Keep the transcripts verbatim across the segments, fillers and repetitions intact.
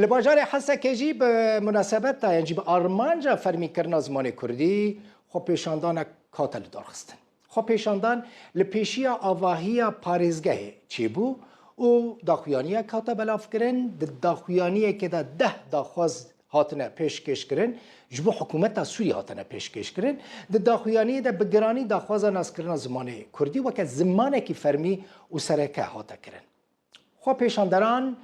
Li bajarê Hesekê jî bi munasebeta yan jî bi armanca fermîkirina zimanê kurdî xwepêşandanek hate lidarxistin. Xwepêşandan li pêşiya avahiya parêzgehê çêbû û daxuyaniyek hate belavkirin. Di daxuyaniyekê de deh daxwaz hatine pêşkêşkirin, ji bo hikûmeta Sûriyê hatine pêşkêşkirin. Di daxuyaniyê de bi giranî daxwaza naskirina zimanê kurdî weke zimanekî fermî û sereke hate kirin. Xwepêşanderan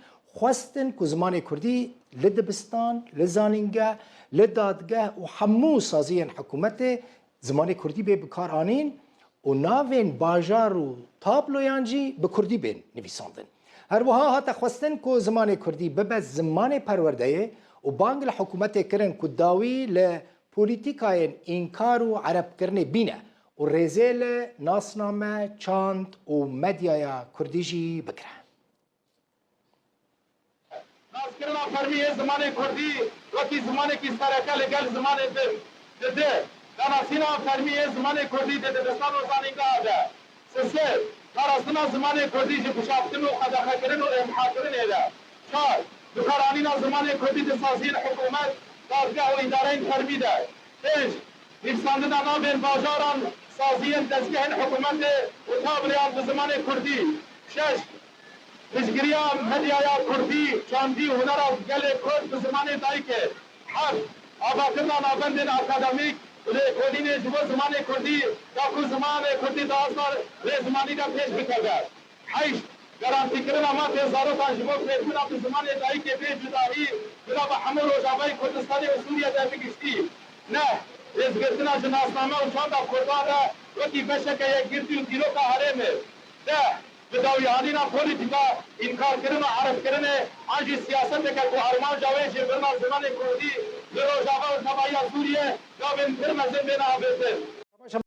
xwestin ku zimanê kurdî li dibistan, li zanîngeh, li dadgeh û hemû saziyên hikûmetê zimanê kurdî bê bikaranîn û navên bajar û tabloyan jî bi kurdî bên nivîsandin. Her wiha hate xwestin ku zimanê kurdî bibe zimanê perwerdeyê û bang li hikûmetê kirin ku dawî li polîtîkayên înkar û erebkirinê bîne û rêzê li nasname, çand û medyaya kurdî jî bigire. Naskirina fermî yê zimanê kurdî wekî zimanekî sereke li gel zimanên din. Di di, danasîna fermî yê zimanê kurdî di dibistan û zanîngeha de. Sisê, parastina zimanê kurdî ji bişaftin û qedexekirin û îmhakirinê de. Çar, bikaranîna zimanê kurdî di saziyên hikûmet, dadgeh û îdareyên fermî de. Pênc, nivîsandina navên bajaran, saziyên dezgehên hikûmetê û tabloyan bi zimanê kurdî. Şeş, piştgiriya medyaya kurdî, çandî û hunera gelê kurd bi zimanê dayikê. Heft, avakirina navendên akademîk û lêkolînê ji bo zimanê kurdî, da ku zimanê kurdî di asta rêzimanî de pêş bikeve. Heşt, garantîkirina mafê zarokan ji bo fêrbûna bi zimanê dayikê bê cudahî, bila bi hemû Rojavayê Kurdistanê û Sûriyê de bi giştî. Neh, rêzgirtina ji nasname û çanda kurdan re wekî beşeke yekgirtî û dîroka herêmê. Deh, bi dawîanîna polîtîka înkarkirin û erebkirinê an jî siyaseteke ku armanca wê jêbirina zimanê kurdî li Rojava û tevahiya Sûriyê gavên pir mezin bêne avêtin.